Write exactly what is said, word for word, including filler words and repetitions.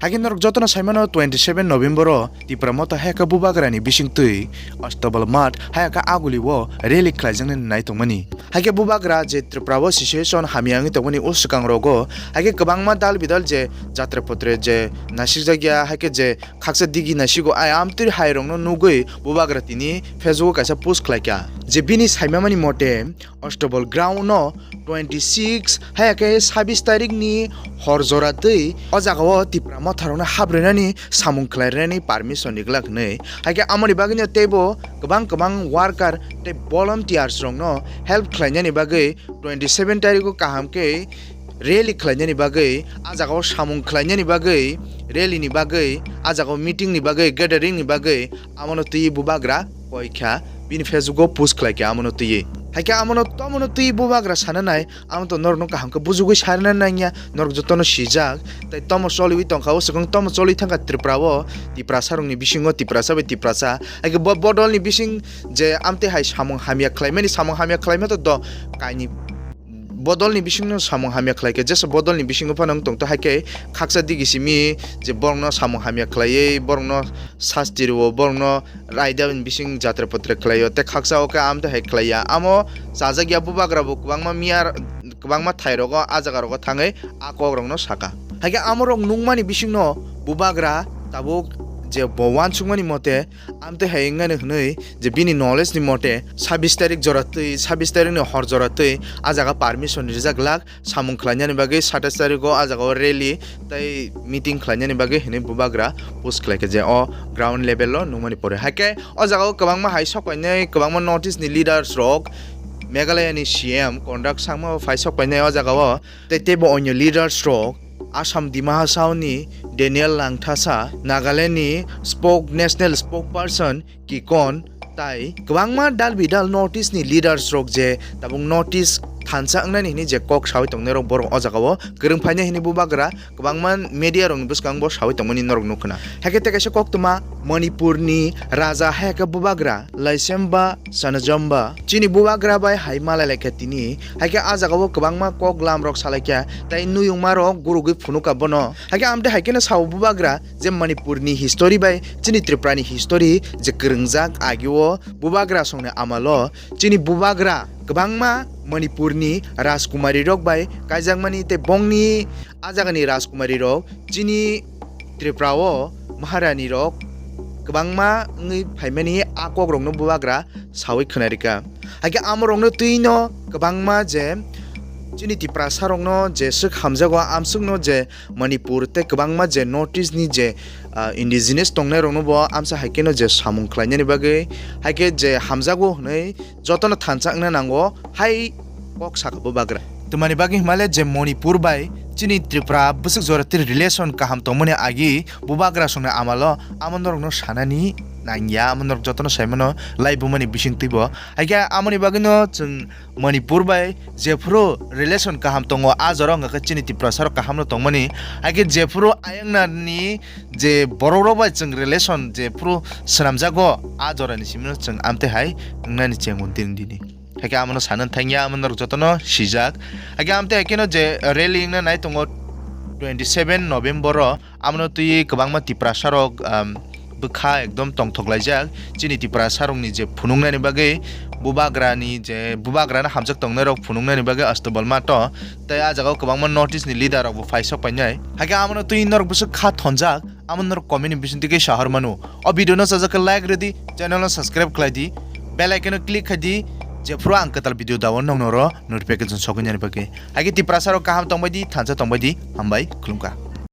Haikhe norok jotono saimano twenty seven November o Tipra Motha hayaka bubagrani bisingtwi Astabal Math hayaka aguli o rally khlaijaknani nai tongmani. Haikhe bubagra je Tripura o situation hamya wngwi tongmani o swkang rogo haikhe kwbangma dal bidal je jatre potre je nasikjakya haikhe je khaksa digi nasigo ai amtwiri hai rokno nugwi bubagra tini Facebook o kaisa post khlaikha je bini saimamani mote Astabal ground no twenty six hayakhe sabis tarikni hor jora twi o jagao Tipra Motharokno habrwnani samung khlairwnani permission rijak hwnwi. Haikhe amoni bagwino teibo kwbang kwbang worker tei volunteers rokno help khlainani bagwi twenty seven tarigo kaham khe rally khlainani bagwi, a jagao samung khlainani bagwi, rally ni bagwi, a jagao meeting ni bagwi, gathering ni bagwi, amono twi bubagra koikha, bini Facebook o post khlaikha amono twi. Haikhe amono tomono twi bubagra sana nai, amo to norokno kaham khe bujugwi sarina nangya, norok jotono sijak, tei tomo choliwi tongkha, o swkang tomo choli thangkha Tripura o, Tiprasa rokni bisingo Tiprasa bai Tiprasa, haikhe bo bodolni bising je amtwi hai samung hamya khlaimani, samung hamya khlaima to do kaini bodolni bisingno samung hamya khlaikhe, jesa bodolni bisingo phano wng tongtha, haikhe khaksa digi simi je borokno samung hamya khlaiwi, borokno sasti rwo, borokno raida ni bising jatra patra khlaio, tei khaksa o khe amtwi hai khlaiya. Amo chajakya bubagra bo kwbangma miya, kwbangma thai rogo, a jaga rogo thangwi a kok rokno saka. Haikhe amorok nungmani bisingno bubagra tabuk je bo uansukmani mote amtwi hai wngnani hwnwi je bini knowledge ni mote sabis tarik jora twi, sabis tarik ni hor jora twi a jaga permission rijak glak samung khlainani bagwi, satais tarik o a jaga o rally tei meeting khlainani bagwi hwnwi bubagra post khlaikha je o ground level o nungmani pore. Haikhe o jaga o kwbangma hai sok painai, kwbangma North East ni leaders rok, Meghalaya ni C M Conrad Sangma bo phai sok painai o jaga o, tei teibo onyo leaders rok, Assam Dima Hasao ni Daniel Langthasa, Nagaland ni spoke, national spokesperson Kikon, tai kwbangma dal bidal North East ni leaders rok je tabuk North East thansa wngnani hwnwi je kok sawi tongnai rok borok o jaga o kwrwng phainai hwnwi bubagra kwbangma media rokni bwskango bo sawi tongmani norok nukha na. Haikhe tei kaisa koktwma Manipur ni raja haikhe bubagra Laisemba Sanajamba chini bubagra bai hai malai laikha tini. Haikhe a jaga o kwbangma kok lam rok salaikha tei nuyungma rok gurugwi phunukha bono. Haikhe amtwi haikheno sao bubagra je Manipur ni history bai chini Tripura ni history je kwrwngjak agi o bubagra songni amalo chini bubagra kwbangma Manipur ni rajkumari rok bai kaijakmani tei bongni a jagani rajkumari rok chini Tripura o Maharani rok kwbangma wngwi phaimani a kok rokno bubagra sawi khwnarikha. Haikhe amorokno twino kwbangma je chini Tiprasa rokno je swk hamjago amsukno je Manipur tei kwbangma je North East ni je, ah, indigenous tongnai rokno bo amsa haikheno je samung khlainani bagwi haikhe je hamjago hwnwi jotono thansa wngna nango hai kok saka bubagra. Twmani bagwi hwnmale je Manipur bai chini Tripura bwswk jora twi relation kaham tongmani agi bubagra songni amalo amo norokno sanani nangya, amo norok jotono saimano laibumani bisingtwi bo. Haikhe amoni bagwino chwng Manipur bai jephuru relation kaham tongo, a jora wngkha khe chini Tiprasa rok kaham no tongmani. Haikhe jephuru ayangna ni je borok rok bai chwng relation jephuru swnamjago, a jora ni simi no chwng amtwi hai wngnani chengmung dini dini. Haikhe amo no sana thangya, amo norok jotono sijak. Haikhe amtwi haikhe no je rally wngna nai tongo twenty seven November o, Abono twi kwbangma Tiprasa rok, um, bwkha ekdom tongthok laijak. Chini Tiprasa rokni je phunuknani bagwi bubagrani je bubagrano hamjak tongnai rok phunuknani bagwi Astabal Math o tei a jagao kwbangma North East ni leader rok bo phaisok painai. Haikhe abono twi norok bwswk kha thonjak, amo norok comment ni bisingtwi khe sahor mano. O video no chajak khe like rwdi, channel no subscribe khlai di, bell icon no click khai di, jephuru ang kwtal video dao nokno ro notification sogwi nani bagwi. Haikhe Tiprasa rok kaham tongbai di, thansa tongbai di, hambai khulumkha.